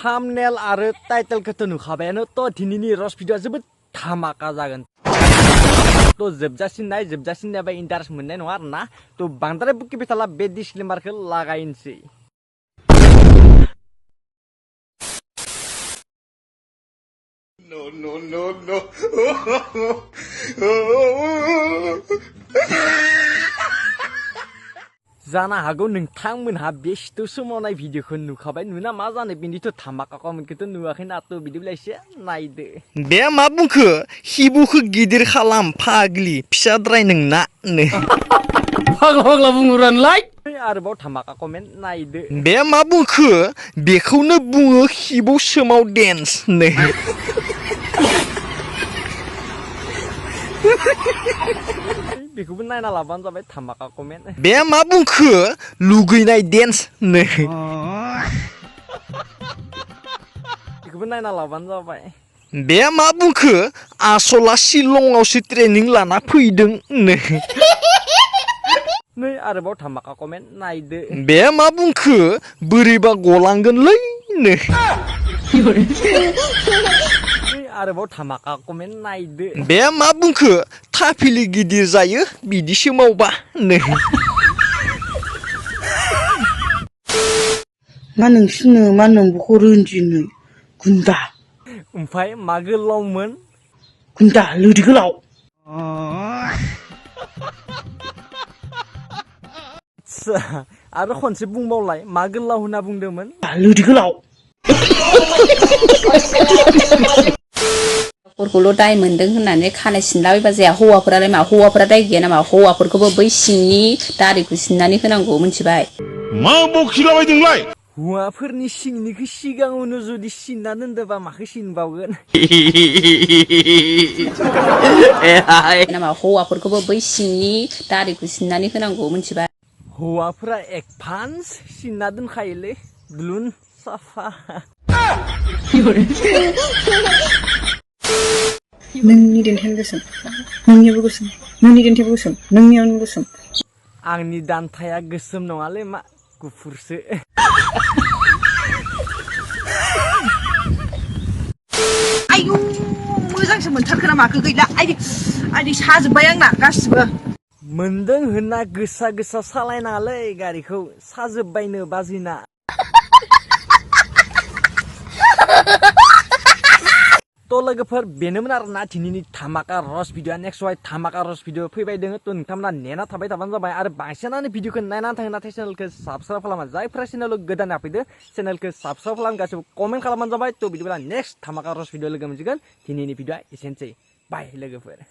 thumbnail आरो टाइटेलखौथ' नुखाबायानो तो दिनैनि रस भिडिअआ जोबोद धामाका जागोन तो जोबजासिम नायबा इन्टारेस्ट मोननाय नङा आरोना तो बांद्राय बुकिबाय थाला बे डिसक्लेमारखौ लागायनोसै No. जानो हागौ नोंथांमोनहा बे सिथु समावनाय भिडिअखौ नुखाबाय नुना मा जानो बेनिथ' धामाकाखौथ' नुवाखै ना तो बिदिब्ला एसे नायदो बे मा बुंखो हिबुखौ गिदिर खालाम फाग्लि फिसाद्राय नोंना फाग्ला बुंहरानलाय आरोबाव धामाका कमेन्ट नायदो बे मा बुंखो बेखौनो बुङो हिबु सोमाव डेन्स बेखौबो नायना लाबानो जाबाय धामाका कमेन्ट बे मा बुंखो लुगैनाय डेन्स बेखौबो नायना लाबानो जाबाय बे मा बुंखो आसला शिलंआवसो ट्रेनिं लाना फैदों नै आरोबाव धामाका कमेन्ट नायदो बे मा बुंखो बोरैबा गलांगोनलै आरोबाव धामाका कमेन्ट नायदो बे मा बुंखो थाफिलि गिदिर जायो बिदिसो मावबा मा नोंसिनो मा नोंबोखौ रोंदिनो गुन्दा ओमफ्राय मा गोलावमोन गुन्दा लोदि गोलाव आरो खनसे बुंबावलाय मा गोलाव होनना बुंदोंमोन लोदि गोलाव हौवाफोरखौल' दाय मोनदों होननानै खानाय सिनलाबायबा जाया हौवाफोरालाय मा हौवाफोरा दाय गैया नामा हौवाफोरखौबो बै सिंनि दारिखौ सिननानै होनांगौ मिथिबाय मा बखिलाबायदोंलाय हौवाफोरनि सिंनिखौ सिगाङावनो जुदि सिनना दोनदोंबा माखौ सिनबावगोन नामा हौवाफोरखौबो बै सिंनि दारिखौ सिननानै होनांगौ मिथिबाय हौवाफोरा एडभान्स सिनना दोनखायोलै दुलुन साफा नोंनि देन्थायानो गोसोम नोंनियाबो गोसोम नोंनि देन्थायाबो गोसोम नोंनियावनो गोसोम आंनि दान्थाया गोसोम नङालै मा गुफुरसो आयौ मोजांसो मोनथारखो ना माखो गैला आइदि साजोब्बाय आंना गासिबो मोनदों होनना गोसा सालायनाङालै गारिखौ साजोब्बायनो बाजिना तो लोगोफोर बेनोमोन आरोना दिनैनि धामाका रस भिडिअ नेक्स्ट धामाका रस भिडिअ फैबाय दोङो तो नोंथांमोना नेना थाबाय थाबानो जाबाय आरो बांसिनानो भिडिअखौ नायनानै थाङो नाथाय चेनेलखौ साबस्क्राइब खालामा जायफ्रा चेनेलाव गोदान हाबफैदो चेनेलखौ साबस्क्राइब खालाम गासिबो कमेन्ट खालामबानो जाबाय तो बिदिब्ला नेक्स्ट धामाका रस भिडिअ लोगो मोनसिगोन दिनैनि भिडिअआ एसेनोसै बाय लोगोफोर